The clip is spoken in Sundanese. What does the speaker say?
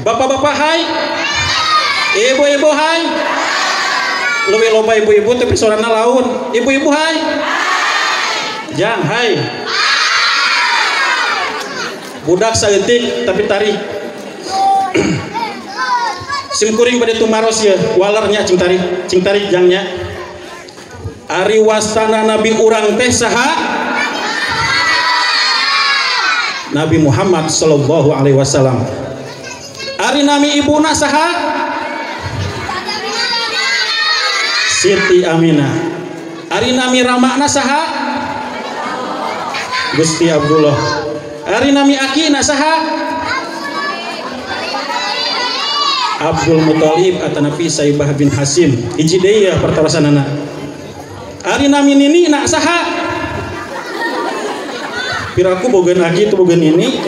Bapak-bapak hai. Ibu-ibu hai. Leuwih loba ibu-ibu tapi sorana laun. Ibu-ibu hai. Jang hai. Budak saeutik tapi tarik. Sim kuring bade tumaros ye, walernya cing tarik jangnya. Ari wastana nabi urang teh saha? Nabi Muhammad sallallahu alaihi wasallam. Ari nami ibuna saha? Siti Aminah. Ari nami ramana saha? Gusti Abdullah. Ari nami akina saha? Abdul Muthalib atanapi Saibah bin Hasim. Hiji deui ya pertarosanana. Ari nami nini nak saha? Piraku boga aki itu boga nini.